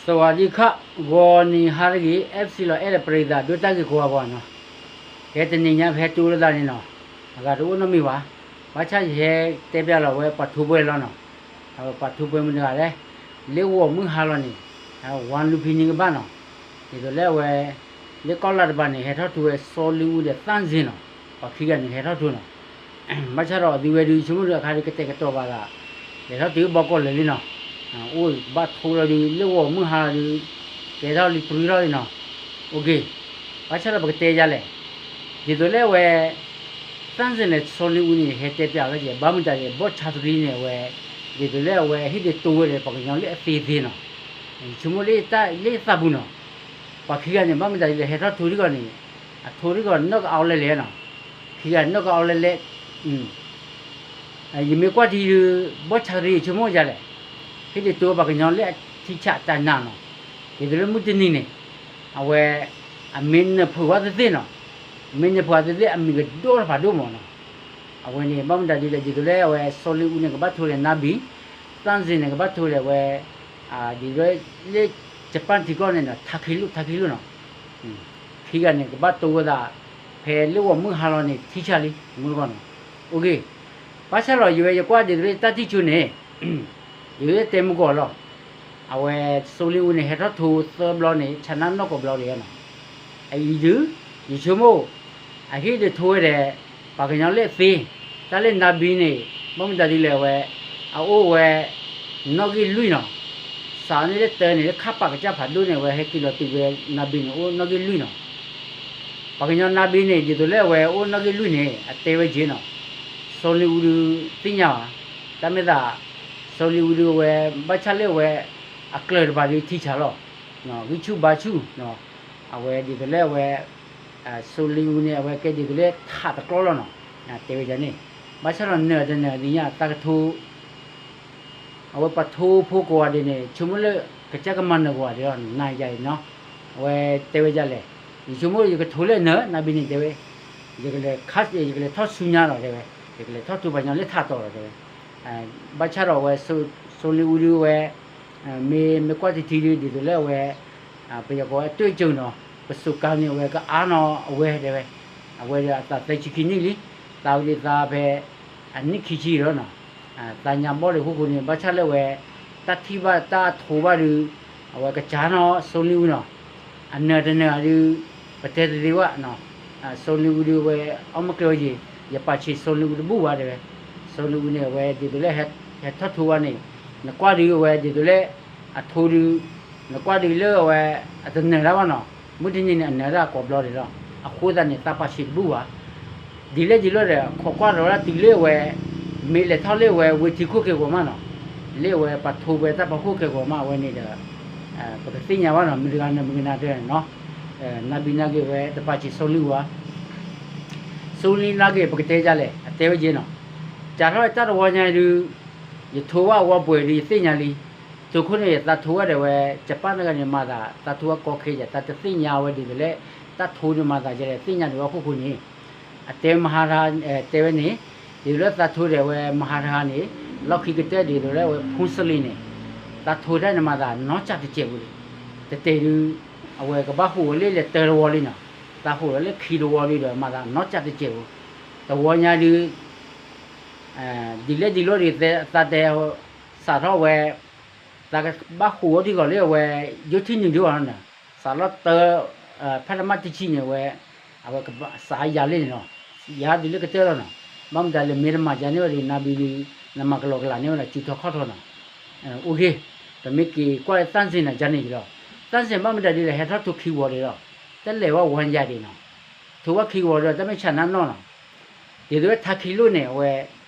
စဝၤဒံခၣ် ဂီၤနံၤဟါတဂ့ၤ အဲၣ်ပစံလီၤအဲၣ်ဒီးပရံသးဒိၣ်တၢ်ဂ့ၤကိးဂၤပှၤနီၤ, ကဲတနံၤညါပဟဲတုၤလိာ်သးန့ၣ်နီၤ, အဂၤတအိၣ်နီတမံၤဘၣ်, ဘၣ်ဆၣ်ယဟဲတဲပျးလီၤဝဲပှၤထိပှဲၤလီၤနီၤ, ပှၤထိပှဲၤမုၢ်တဂၤလဲၣ်, လၢဂီၤမုၢ်ဟါလီၤန့ၣ်, ဝါလူဖံနံကဘၣ်နီၤ, ဒ်သိးလၢအဝဲ, လၢကီၢ်လါတဘၣ်န့ၣ် ဟဲထီၣ်ထိဝဲစီၤလ့အူဒီးသၣ်စ့နီၤ, ပှၤခံဂၤန့ၣ်ကဟဲထီၣ်ထိနီၤ ဘၣ်ဆၣ်ဒီးအသုဝဲဒုး ဆိကမိၣ်ဒုးအခါဒုးကတဲာ်ကတီၤဘၣ်သး, လဲၤထီၣ်တုၤဘီကီၢ်လၢာ်လံနီၤ, အိၣ်ဘၣ်ထိလီၤဒုး လၢဂီၤမုၢ်ဟါလီၤဒုး, ကဲထီၣ်လံပြံထီၣ်လံနီၤ, အိၣ်က့ၤ, ဘၣ်ဆၣ်ဒီးပကတဲယၤလဲၣ်, ဒ်သိးလၢအဝဲ, သၣ်စ့လဲၣ်စီၤလ့အူန့ၣ် ဟဲတဲပျးလီၤက့ၤ ဘၣ်မတၤဒ်လဲၣ် ဘီၣ်ဆါတရံန့ၣ်အဝဲ, ဒ်သိးလၢအဝဲဟ့ၣ်ဒုးတိဝဲဒီးပှၤကညီလၢအသ့သ့နီၤ, ဆိကမိၣ်လၢယသးပူၤနီၤ, ပှၤခံဂၤန့ၣ် ဘၣ်မတၤဒ်လဲၣ် ဟဲထီၣ်ထိတဂီၤန့ၣ်, အထိတဂီၤနီၢ်ကအီလဲလဲနီၤ, ခံဂၤနီၢ်ကအီလဲလဲ ယမ့ၢ်ကွၢ်ထံဒုး, ဘီၣ်ဆါတရံဆိကမိၣ်ယၤလဲၣ်, ဟ့ၣ်ဒုးတိပှၤကညီလၢအထံဆးတၢ်နးနီၤ, ဒ်သိးလၢမုၢ်တနံၤန့ၣ်, အဝဲ, အမ့ၢ်နၢၤဖုးဝဲသ့ၣ်သ့ၣ်နီၤ, မ့ၢ်နၢၤဖုးဝဲသ့ၣ်သ့ၣ် အမံၤကဒိၣ်တဖးဒိၣ်မးနီၤ, အဝဲန့ၣ် ဘၣ်မတၤဒ်လဲၣ် ဒ်သိးလၢအဝဲစီၤလ့အူန့ၣ် ကဘၣ်ထိလဲၣ်နါဘံ, သၣ်စ့န့ၣ် ကဘၣ်ထိလဲၣ်ဝဲ, ဒ်သိးလၢ, လၢ, ယပၣ်ထံကီၢ်န့ၣ်နီၤ ထးခံလိၣ်ထးခံလိၣ်နီၤ ခံဂၤန့ၣ် ကဘၣ်တိဝဲသး, ဖဲလၢဂီၤမုၢ်ဟါလီၤန့ၣ် ထံဆးလံ မုၢ်တဂီၢ်နီၤ, အိၣ်က့ၤ, ဘၣ်ဆၣ်ဒီးယဝဲယကွၢ်ဒ်သိးလၢတၢ်ထံၣ်ဆိန့ၣ်, ယတဲမုၢ်ကီၤလီၤ, အဝဲစီၤလ့အူန့ၣ် ဟဲထီၣ်ထိသၢဘျီန့ၣ် ဆးနါနီၢ်ကိးဘျီဒံးနီၤ, အအံၤဒုး, ယဆိကမိၣ်, အဟ့ၣ်ဒုးထိဝဲဒီး, ပှၤကညီလၢအသ့, တၢ်လၢနါဘံန့ၣ်, ဘၣ်မတၤဒ်လဲၣ်ဝဲ, အအိၣ်ဝဲ, နီၣ်ဂံၢ်လွံၢ်နီၤ, စးန့ၣ်လၢတၢန့ၣ် လၢခါပာ်ကစၢ်ဖးဒိၣ်န့ၣ် အဝဲဟဲက့ၤလီၤတုၤဝဲနါဘံန့ၣ် အိၣ်နီၣ်ဂံၢ်လွံၢ်နီၤ ပှၤကညီနါဘံန့ၣ် ဒ်သိးလၢအဝဲအိၣ်နီၣ်ဂံၢ်လွံၢ်န့ၣ် အတဲဝဲက့ၤနီၤ, စီၤလ့အူဒုးသ့ၣ်ညါဘၣ်, တၢ်မ့ၢ်သး, စီၤလ့အူဒုးအဝဲ, ဘၣ်ဆၣ်လၢအဝဲ, အကျၢၤတဖၣ်ဒုးထံဆးလီၤ, ဂံၢ်ဆူၣ်ဘါဆူၣ်, အဝဲဒ်သိးလၢအဝဲ, စီၤလ့အူန့ၣ် အဝဲကဲဒ်သိးလၢထးတကျီလီၤနီၤ, တဲဝဲန့ၣ်, ဘၣ်ဆၣ်ဒီးနၢၤတနၢၤဒ်ညါ သးကထိ အဝဲပှၤထိဖိကိးဂၤဒဲးန့ၣ် ဆိကမိၣ်လၢကစၢ်ကမၤနၢၤကိးဂၤဒဲးလီၤ နၤယၤအံၤနီၤ, အဝဲတဲဝဲဒ်လဲၣ်, ယဆိကမိၣ်ယကထိလၢနၢၤ နါဘံန့ၣ်တဲဝဲ, ယကလဲၤခါ, ယကလဲၤထီၣ်ဆူညါလီၤတဲဝဲ, ယကလဲၤထီၣ်ထိပှၤကညီလၢထးတီၤလီၤတဲဝဲ, ဘၣ်ဆၣ်ဒီးအဝဲ, စီၤလ့အူဒုးအဝဲ, မ့ၢ်, မ့ၢ်ကွၢ်တထံဒုး ဒ်သိးလၢအဝဲ ပယီၤကိးဝဲအတၢၢ်ကၢၤနီၤ, ပစိၤကါန့ၣ်အဝဲကအါနီၤအဝဲတဲဝဲ, အဝဲဒီးအသးသၢဆံခံနံၣ်လံ, သးဝဲဒၣ်သးဖဲ, အနံၣ်ခံဆံလီၤနီၤ, သးညါဘီၣ်လံအဃိဃိန့ၣ် ဘၣ်ဆၣ်လၢအဝဲ, တၢ်ထံၣ်ဘၣ်တၢ်ထိဘၣ်ဒုး, အဝဲကစၢ်နီၤစီၤလ့အူနီၤ, အနၢၤတနၢၤဒုး, ပတဲတသ့ဘၣ်နီၤ, စီၤလ့အူဒုးအဝဲ, အီၣ်မ့ၢ်ကျဲဝဲယံၤ, ယပာ်ဆံးစီၤလ့အူတဘူၣ်ဘၣ်တဲဝဲ, စီၤလ့အူန့ၣ်အဝဲဒ်သိးလၢ, ဟဲထီၣ်ထိဝဲန့ၣ်, နကွၢ်ဒုးအဝဲဒ်သိးလၢ, အထိဒုး, နကွၢ်ဒုးလၢအဝဲ, အတနၢၤတၢ်ဘၣ်နီၤ, မုၢ်တနံၤန့ၣ် အနၢၤတၢ်ကိးဘျီဒံးလီၤ, အဃိသတးန့ၣ် သးပာ်ဆံးတဘူၣ်ဘၣ်, ဒ်လဲၣ်ဒ်လဲၣ်ဒီး ခိးကွၢ်ဒီးဝဲဒၣ်တုၤလၢအဝဲ, မ့ၢ်လဲၤထီၣ်လၢအဝဲဝ့ၢ်ထံခိၣ်ကဲၤကီၤမးနီၤ, လၢအဝဲပှၤထိဝဲတၢ်ပှၤခိၣ်ကဲၤကီၤမးအဝဲန့ၣ်ဒီး, ပကသ့ၣ်ညါဘၣ်နီၤ မတၤတဂၤနၢၤမတၤတဂၤနၢၤနီၤ, နါဘံနါဂ့ၤဝဲ တပာ်ဆံးစီၤလ့အူဘၣ် စီၤလ့အူနါဂ့ၤ ပကတဲဒ်လဲၣ် အတဲဝဲက့ၤနီၤ, စးထီၣ်တၢ်တဝီညါဒုး, ယထိဝဲအဝီပှဲၤဒုး ယသ့ၣ်ညါလံ, တိခိၣ်န့ၣ် ယသးထိဝဲဒီးဝဲ, ယပၣ်တဂၤန့ၣ်မၤသး သးထိဝဲကီခဲယၤ သးတသ့ၣ်ညါဝဲဒ်သိးလၢ, တၢ်ထိဒုးမၤသးဒ်လဲၣ် သ့ၣ်ညါဒံးဝဲအခိၣ်ဃိန့ၣ်, အတဲမဟါတဟါ, တဲဝဲန့ၣ်, ဒ်သိးလၢသးထိဒီးဝဲမဟါတဟါန့ၣ်, လီၢ်ခံကတၢၢ်ဒ်သိးလၢအဝဲဖိစလ့န့ၣ်, သးထိတၢ်န့ၣ်မၤသးနီၢ်ကၠၢ်တစဲးပူၤလံ, တတဲာ်ဒုး, အဝဲကဘၣ်ဟူးဝဲလၢလဲၤတၢတဝီလံနီၤ, သးဟူးလီၤလၢခံတဝီဒုးဒီးမၤသးနီၢ်ကၠၢ်တစဲးပူၤ, တဝီညါဒုး ဒ်လဲၣ်ဒ်လဲၣ်ဒုး သးတဲ, စးထီၣ်ဝဲ, သးကဘၣ်ဟူးအီၤထံဂီၤလၢအဝဲ, ယိထံနုာ်ဒံးအီၤနီၤ, စးလီၤတၢ, ဖဲတမၣ်တဆံန့ၣ်ဝဲ, အဝဲစးယၤလံန့ၣ်နီၤ, ယၤဒုးလၢကတၢၢ်လီၤနီၤ, ဘၣ်မတၤလဲၣ် မ့ၢ်တမၤယၤန့ၢ်ဝဲဒုး နါဘံဒုး, နမၤကလီကလးန့ၢ်ဝဲဒၣ် စုထီခီၣ်ထီနီၤ, အိၣ်ဂ့ၤ, ပမ့ၢ်က့ၤကွၢ်လၢသၣ်စ့နၤယၤန့ၣ်လီၤ, သၣ်စ့ဘၣ်မတၤဒ်လဲၣ် ဟဲထီၣ်ထိခံဝီဒံးလီၤ, တလဲၤဝဲဝါယၤဒံးနီၤ, ထိဝဲခံဝီဒီး တၢ်မ့ၢ်ဆးနါနီၢ်နီၤ ဒ်သိးလၢထါခံလိၣ်န့ၣ် အဝဲ,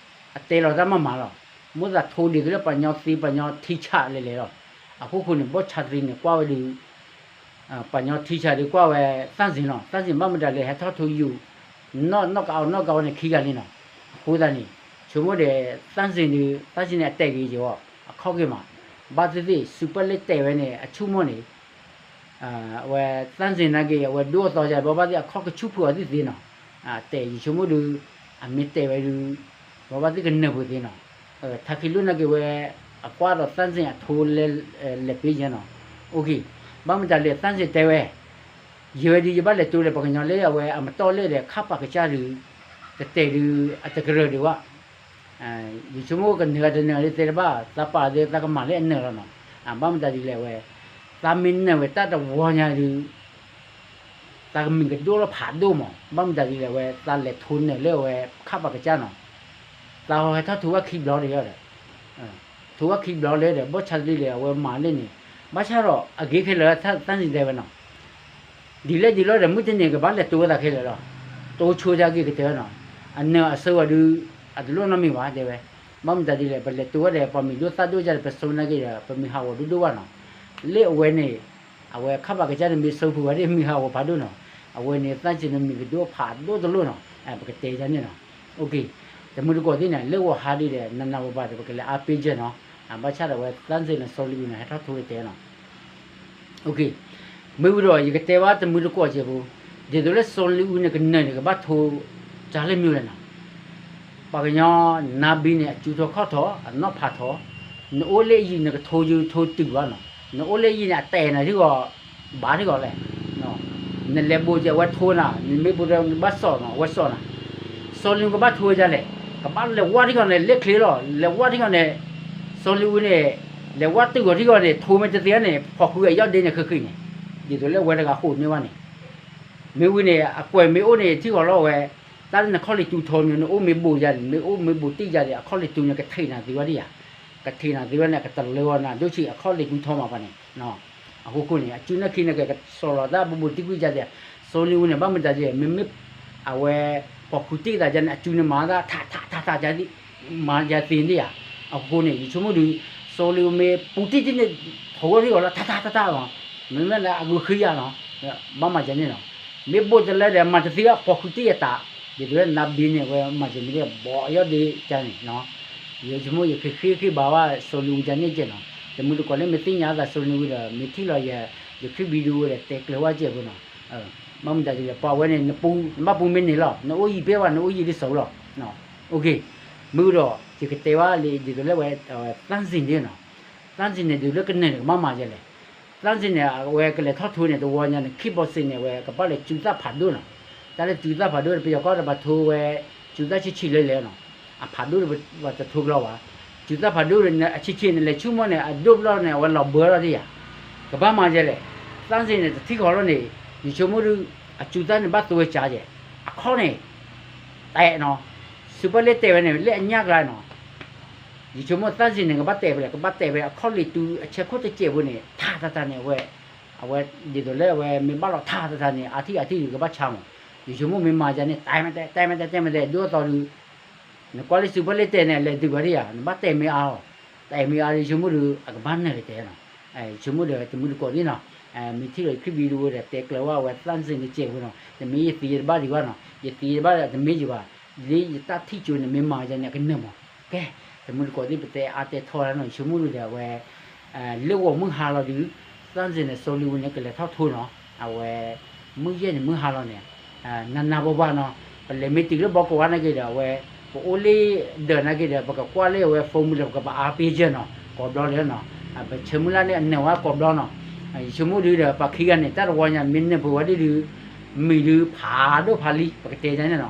အတဲလီၤတၢ်မၤမၤလီၤ, မိၣ်သးထိဒ်သိးလၢပှၤကညီသ့ပှၤကညီထံဆးလဲၤလဲၤလီၤ, အဃိဃိန့ၣ် ဘီၣ်ဆါတရံန့ၣ် ကွၢ်ဝဲဒုး, ပှၤကညီထံဆးဒုးကွၢ်ဝဲ, သၣ်စ့နီၤ သၣ်စ့ဘၣ်မတၤလဲၣ် ဟဲထီၣ်ထိယူၤ, နီၢ်နီၢ်ကအီနီၢ်ကအီန့ၣ်ခံဂၤလံနီၤ, အဃိသတးန့ၣ်, ဆိကမိၣ်ဒီး, သၣ်စ့ဒုး သၣ်စ့န့ၣ်အတဲာ်ဂ့ၤယီၤ, အခီၣ်က့ၤမး, ဘၣ်သ့ၣ်သ့ၣ် စုပၢၢ်လၢတဲာ်ဝဲန့ၣ် အဆူၣ်မိၢ်န့ၣ် အဝဲသၣ်စ့နာ်က့ၤ အဝဲဒိအသီယၤ ဘၣ်ဘၣ်သ့ၣ်အခီၣ်ကဆူၣ်ဖုးအီၤသ့ၣ်သ့နီၤ, တဲာ်ယဆိကမိၣ်ဒုး, အမ့ၢ်တဲာ်ဝဲဒုး, ဘၣ်ဘၣ်သ့ၣ်ကနၢၤပူၤသ့နီၤ, ထါခံလိၣ်နာ်က့ၤဝဲ, အကွၢ်ဒီးသၣ်စ့အထိလဲၤ, လဲၤပ့ၤယဲနီၤ, ဘၣ်မတၤလဲၣ် သန်းဇင်တဲဝဲ, ယဝဲဒုးယဘၣ်လဲၤတိၤဒီးပှၤကညီလၢအဝဲအမတီၢ်လဲၣ်ဒီး ခါပာ်ကစၢ်ဒုး တတဲာ်ဒုး အတကရၢၢ်ဒံးဘၣ်. ယဆိကမိၣ်ကနၢၤတနၢၤလၢတဲတဘၣ် သးပာ်သးကမၤလၢအနၢၤလီၤနီၤ. ဘၣ်မတၤဒ်လဲၣ်ဝဲ, သးမ့ၢ်နၢၤဝဲတၢ်တဝီညါဒုး သးကမံၤကဒိၣ်လီၤဖးဒိၣ်မး. ဘၣ်မတၤဒ်လဲၣ်ဝဲ သးလဲၤထိနၢၤလၢအဝဲခါပာ်ကစၢ်နီၤ. သးဟီဟဲထီၣ်ထိဝဲခံဘျီတယီဒီး, ထိဝဲခံဘျီလၢဒီး ဘီၣ်ဆါတလံဒီး အဝဲမၤလၢန့ၣ်, ဘၣ်ဆၣ်ဒီးအဂ့ၤခဲလၢာ် သန်းဇင်တဲဝဲနီၤ. ဒ်လဲၣ်ဒ်လဲၣ်ဒီး မုၢ်တနံၤကဘၣ်လဲၤတိၤဝဲသးခဲလၢာ်လီၤ. တိၤဆိတၢ်ဂ့ၢ်ကတၢၢ်နီၤ. အနၢၤအဆၢဝဲဒုး အတလိၣ်နီတမံၤဘၣ်တဲဝဲ. ဘၣ်မတၤဒ်လဲၣ် ပလဲၤတိၤဝဲဒီး ပှၤမံၤဒိၣ်သၣ်ဒိၣ်ယါဒီး ပဆိကမိၣ်က့ၤဒီး ပမံၤဟးဂီၤဒိၣ်ဒိၣ်ဘၣ်နီၤ. လၢအဝဲန့ၣ် အဝဲခါပာ်ကစၢ်န့ၣ် မ့ၢ်ဆိဖုဝဲဒၣ် မံၤဟးဂီၤဖးဒိၣ်နီၤ. အဝဲန့ၣ် သၣ်စ့ၤန့ၣ်မံၤကဒိၣ်ဖးဒိၣ်တလိၣ်နီၤ. ပကတဲယါန့ၣ်နီၤ. တမုၢ်တကိးသ့ၣ်န့ၣ် လၢဂီၤဟါဒ်ဒီး နနၤဘၣ်ဘၣ်ဒီး ပကလဲၤအါပ့ၤကၢနီၤ. ဘၣ်ဆၣ်ဒီးအဝဲ သၣ်စ့ၤန့ၣ် စီၤလ့အူန့ၣ် ဟဲထီၣ်ထိဝဲတဲနီၤ. မ့ၢ်ဝံၤဒီး ယကတဲဘၣ်တမုၢ်တကိးစဲးဖိ, ဒ်သိးလၢစီၤလ့အူန့ၣ် ကနၢၤန့ၣ် ကဘၣ်ထိ တၢ်လၢမ့ၢ်လဲၣ်နီၤ. ပှၤကညီ နါဘံန့ၣ် အစူထီၣ်ခီၣ်ထီၣ် အနီၣ်ဖးထီၣ်, နအိၣ်လၢအယံၤ နကထိယုထိတုၤဘၣ်နီၤ. နအိၣ်လၢအယံၤန့ၣ် အတဲာ်နၤထံဂီၤ ဘၣ်ထံဂီၤလဲၣ်. နလဲၤဘိးကဲးဝဲထိနၤ, နမ့ၢ်ဘိးဒီးနဘၣ်စိာ်နီၤ အဝဲစိာ်နၤ. စီၤလ့အူကဘၣ်ထိဝဲဒ်လဲၣ်, ကဘၣ်လဲၤဝါထံဂီၤန့ၣ် လၢချ့လီၤ လဲၤဝါထံဂီၤန့ၣ်, စီၤလ့အူန့ၣ် လဲၤဝါတုၤဂီၤထံဂီၤန့ၣ် ထိမ့ၢ်တသ့န့ၣ် ဖီၣ်ဃုအယီၣ်ဒ့န့ၣ်ဃ့ဃ့န့ၣ်, ဒ်သိးလၢအဝဲတဂၤဃိးန့ၢ်ဘၣ်န့ၣ် မ့ၢ်ဝံၤန့ၣ် အကွဲးမ့ၢ်အိၣ်န့ၣ် ထံဂီၤလီၤဝဲ, တၢ်လၢနခီၣ်လ့ၤတူၤထီမ့ၢ် နအိၣ်မ့ၢ်ဘိးယၤန့ၣ် မ့ၢ်အိၣ်မ့ၢ်ဘိးတ့ၢ်ယၤန့ၣ် အခီၣ်လ့ၤတူၤန့ၣ် ကထံးနၤသ့ဝဲဒၣ်ယၤ, ကထံးနၤသ့ဝဲန့ၣ် ကတလၢအီၤနၤဒိၣ်ဆံး အခီၣ်လ့ၤတူၤထီမးပှၤန့ၣ်. အဃိဃိန့ၣ် အစုနၢ်ခံန့ၣ် ကစီၤလီၤတၢ်ဘူးဘူးတံၢ်ကွံာ်ယၤသ့, စီၤလ့အူန့ၣ် ဘၣ်မတၤဒ်လဲၣ် မ့မ့ၢ် အဝဲ ဖီၣ်ဃုတ့ၢ်သးယၤန့ၣ် အစုန့ၣ်မၤတၢ်ထးထးထးထး မၤယၤသ့န့ၣ်ဧါ. အဃိန့ၣ် ယဆိကမိၣ်ဒီး စီၤလ့အူမ့ၢ်ပူၤတ့ၢ်တ့ၢ်န့ၣ် ထိးဝဲထံဂီၤလီၤ ထးထးထးထးလီၤ. မ့မ့ၢ်လၢအဂုာ်ဃ့ယၤနီၤ, ဘၣ်မၤယၤန့ၣ်နီၤ. မ့ၢ်ဘိးတလၢဒီး မၤတသ့ဘၣ် ဖီၣ်ဃုတ့ၢ်ယၤတၢ်, ဒ်သိးလၢနါဘံန့ၣ် အဝဲမၤယၤမ့ၢ်ဒ် ဘီးအယီၣ်ဒ့ကန့ၣ်နီၤ. ယဆိကမိၣ်ယဃ့ဃ့ဘၣ်ဝဲ စီၤလ့အူယၤန့ၣ်ကဲနီၤ. တမုၢ်တကိးလၢမ့ၢ်သ့ၣ်ညါသးစီၤလ့အူဒီး မ့ၢ်ထံၣ်လီၤယၤ ယ clip video ဒီးတဲကျၢၤဝဲကဲဖိနီၤ. ဘၣ်မတၤဒ်လဲၣ် ပှၤဝဲန့ၣ် နပူၤ နဘၣ်ပူၤမ့ၢ်န့ၣ်လီၤ နအိၣ်ယံၤဖဲဘၣ် နအိၣ်ယံၤဒ်သိးလီၤ. မ့ၢ်ဝံၤဒီး ယကတဲဘၣ်လံ ဒ်သိးလၢဝဲ သၣ်စ့ၤန့ၣ်နီၤ. သၣ်စ့ၤန့ၣ် ဒ်သိးလၢကနၢၤန့ၣ် ကဘၣ်မၤယဲလဲၣ်. သၣ်စ့ၤန့ၣ် အဝဲကလဲၤထီၣ်ထိန့ၣ် တဝီညါန့ၣ် ခံဘီစ့ၤန့ၣ် အဝဲကဘၣ်လဲၤစူၤသၣ်ဖးဒိၣ်နီၤ. တၢ်လၢစူၤသၣ်ဖးဒိၣ်န့ၣ် ပယီၤကီၢ်ဒီးပှၤထိဝဲ စူၤသၣ်ဆံးဆံးလဲၤလဲၤနီၤ. အဖးဒိၣ်ဒီးပှၤတထိကလီဘၣ်. စူၤသၣ်ဖးဒိၣ်န့ၣ် အဆံးဆံးန့ၣ် လဲၤဆူၣ်မိၢ်န့ၣ် အဒိၣ်ဘျီန့ၣ် အဝဲလီၤဘၢထီၣ်ဒံးယၤ. ကဘၣ်မၤယဲလဲၣ်. သၣ်စ့ၤန့ၣ် တထံၣ်ဃီလီၤန့ၣ် ယဆိကမိၣ်ဒုး အစူၤသၣ်န့ၣ်ဘၣ်သူဝဲကၠးယဲၣ် အခီၣ်န့ၣ် တဲာ်နီၤ. စူၤပၢလ့တဲာ်ဝဲန့ၣ် လၢအညၣ်ကျါနီၤ. ယဆိကမိၣ်သၣ်စ့ၤန့ၣ် ကဘၣ်တဲာ်ဖဲလဲၣ် ကဘၣ်တဲာ်ဖဲအခီၣ်လ့ၤတူၤအဆဲးခိၣ်တစဲးဖိန့ၣ် ထးထးထးန့ၣ် အဝဲ အဝဲ ဒ်သိးလၢအဝဲမ့ၢ်ဘၣ်လီၤထးထးထးန့ၣ် အါထံၣ်အါထံၣ်ဒုးကဘၣ်ဆါမး. ယဆိကမိၣ်မ့ၢ်မၤယၤန့ၣ် တဲာ်မးတဲာ် တဲာ်မးတဲာ် တဲာ်မးတဲာ် ဒိၣ်အသီဒုး နကွၢ်လၢစူၤပၢလ့တဲာ်န့ၣ် အလဲၤဒုးဝဲဒၣ်ယၤ နဘၣ်တဲာ်မ့ၢ်အါလီၤ. တဲာ်မ့ၢ်အါဒုး ယဆိကမိၣ်ဒုး အကဘၣ်နၢၤကတဲာ်နီၤ. ယဆိကမိၣ်ဒီးတမုၢ်တကိးသ့ၣ်နီၤ မ့ၢ်ထံၣ်လီၤ clip video ဒီးတဲကျၢၤဝဲအဝဲသၣ်စ့ၤန့ၣ်ကဲဖိနီၤ တမ့ၢ်ယသ့ယတဘၣ်ဒံးဘၣ်နီၤ ယသ့ယတဘၣ်ဒီးတမ့ၢ်ယဘၣ် လၢယတၢ်ထံၣ်ကၠိန့ၣ် မ့ၢ်မၤယၤန့ၣ် အကနၢၤမး. ကဲ တမုၢ်တကိးသ့ၣ် ပတဲအါတဲထီလီၤနီၤ ယဆိကမိၣ်ဒုးဒီးအဝဲ လၢဂီၤမုၢ်ဟါလီၤဒုး သၣ်စ့ၤန့ၣ် စီၤလ့ဝံန့ၣ် ကလဲၤထီၣ်ထိနီၤ အဝဲ မုၢ်ယဲၢ်န့ၣ်မုၢ်ဟါလီၤန့ၣ် နးနးဘၣ်ဘၣ်နီၤ ပလဲၤမ့ၢ်တုၤလၢဘီကဝါနာ်က့ဒီး အဝဲ ပအိၣ်လၢဒၢးနာ်က့ဒီး ပကကွၢ်လၢအဝဲ phone မူဒီး ပကဘၣ်အါပ့ၤကၢနီၤ ကိးဘျီလၢနီၤ ပဆၢမုၢ်လၢ်န့ၣ် အနၢၤဝဲကိးဘျီနီၤ ယဆိကမိၣ်ဒုးဒီး ပှၤခံဂၤန့ၣ် တၢ်တဝီညါ မ့ၢ်နၢၤပှဲၤဝဲဒၣ်ဒုး မံၤဒုးဖးဒိၣ်ဖးလံ ပကတဲန့ၣ်နီၤ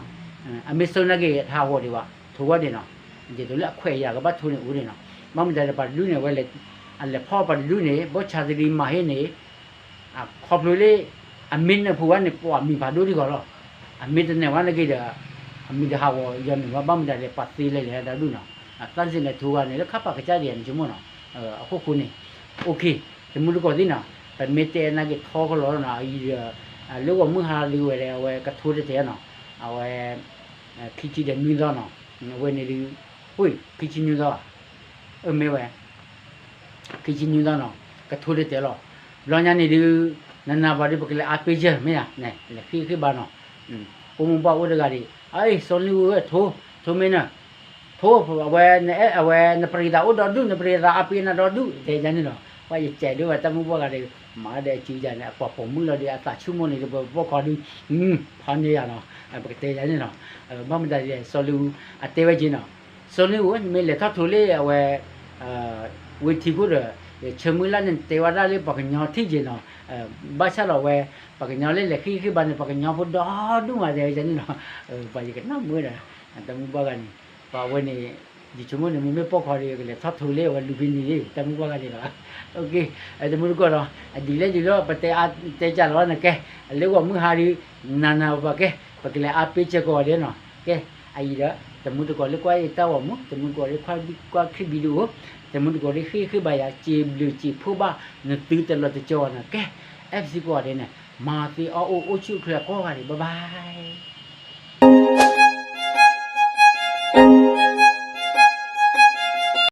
အမ့ၢ်စိနာ်က့ တဟးဂီၤဒံးဘၣ် ထိဝဲဒၣ်နီၤ ဒ်သိးလၢအခွဲးအယာ်ကဘၣ်ထိန့ၣ်အိၣ်ဒၣ်နီၤ ဘၣ်မတၤဒီးပှၤတဒူၣ်န့ၣ် အဝဲလဲၤ အလဲၤဖီၣ်ပှၤတဒူၣ်န့ၣ် ဘီၣ်ဆါသရံးမၤဟ့ၣ်န့ၣ် ခီဖျိလၢ အမ့ၢ်နၢၤပှဲၤဝဲန့ၣ် ပှၤမံၤဖးဒိၣ်ထံဂီၤလီၤ အမ့ၢ်တနၢၤဝဲနာ်က့ဒီး အမံၤတဟးဂီၤယီၤန့ၣ်ဝဲ ဘၣ်မတၤလဲၣ် ပှၤသ့လဲၤလဲၤတၢ်ဒူၣ်နီၤ သၣ်စ့ၤန့ၣ်ထိဂၤန့ၣ် လၢခါပာ်ကစၢ်ဒံးယဆိကမိၣ်နီၤ အခိၣ်ဃိန့ၣ် OK တမုၢ်တကိးသ့ၣ်နီၤ ပမ့ၢ်တဲနာ်က့ထီကလီၤနီၤ အံၤဒီး လၢဂီၤမုၢ်ဟါလံဝဲဒီး အဝဲကထိတတဲာ်နီၤ အဝဲ ခံဆံဒီးနွံသီနီၤ အဝဲန့ၣ်ဒုး ဝ့ၢ် ခံဆံနွံသီ အမ့ၢ်ဝဲ ခံဆံနွံသီနီၤ ကထိတတဲာ်လီၤ ဘျီညါန့ၣ်ဒုး နနၢ်ပှၤဒုး ပကလဲၤအါပ့ၤယဲၢ်မ့ၢ်ဧါ လဲၤဃ့ဃ့ဘါနီၤ အိၣ်မူဘၣ်အိၣ်တဂၤဒံး အၢ စီၤလ့ဝံဧၢ ထိ ထိမ့ၢ်နၢၤ ထိ အဝဲ နအဲၣ် အဝဲ နပရံသးအိၣ်ဒီဒူၣ် နပရံသးအါပ့ၤနၤဒီဒူၣ် တဲယၤန့ၣ်နီၤ ပှၤယစဲးဒိၣ်ဝဲတၢ်မုၢ်ပှၢ်ဂၤဒီး မၤဒီးစုယၤန့ၣ် အကွၢ်ပိာ်မုၣ်လီၤဒီး အသးဆူၣ်မိၢ်န့ၣ်ဒီး ပပိာ်ခီဒုး ဖီန့ၢ်ယၤနီၤ ပကတဲယၤန့ၣ်နီၤ ဘၣ်မတၤဒ်လဲၣ် စီၤလ့ဝံ အတဲဝဲက့ၤနီၤ စီၤလ့ဝံ နမ့ၢ်လဲၤထီၣ်ထိလၢအဝဲ ဝ့ၢ်ထံခိၣ်ဒီး ဆၢမုၢ်လၢ်န့ၣ် တဲဝဲဒၣ်လၢပှၤကညီထံၣ်က့ၤနီၤ, ဘၣ်ဆၣ်ဒီးဝဲ ပှၤကညီလၢလဲၤဃ့ဃ့ဘါန့ၣ် ပှၤကညီဖိဒီဒူၣ်မးတဲဝဲန့ၣ်နီၤ, ပှၤယကနၣ်မုာ်ဒီး တၢ်မုၢ်ပှၢ်ဂၤန့ၣ်, ပှၤဝဲန့ၣ် ယဆိကမိၣ်န့ၣ် မ့မ့ၢ်ပိာ်ခွါဒီး ကလဲၤထီၣ်ထိးလၢအဝဲလူၤဖံန့ၣ် တၢ်မုၢ်ပှၢ်ဂၤန့ၣ်လီၤ, တမူတကိးဒီး အဒ်လဲၣ်ဒ်လဲၣ် ပတဲအါတဲကၢ်လီၤန့ၣ်ကဲ, လၢဂီၤမုၢ်ဟါဒီး နၤနၤပှၤကဲ ပကလဲၤအါပ့ၤစၢၤကိးဂၤဒဲးနီၤ, ကဲ, အအံၤဒီး တမူတကိးလၢကွၢ်ယတၢ်ဂီၤမူ တမူတကိးလၢကွၢ် video တမူတကိးလၢဃ့ဃ့ဘါယၤ စံးဘျုးစံးဖှိၣ်ဘၣ် နသုတလီၤတကီဘၣ်နီၤ, ကဲ, FC ကိးဂၤဒဲးန့ၣ် မၤသ့အီၣ်အိၣ်အိၣ်ဆူၣ်အိၣ်ချ့ကိးဂၤဒဲး bye bye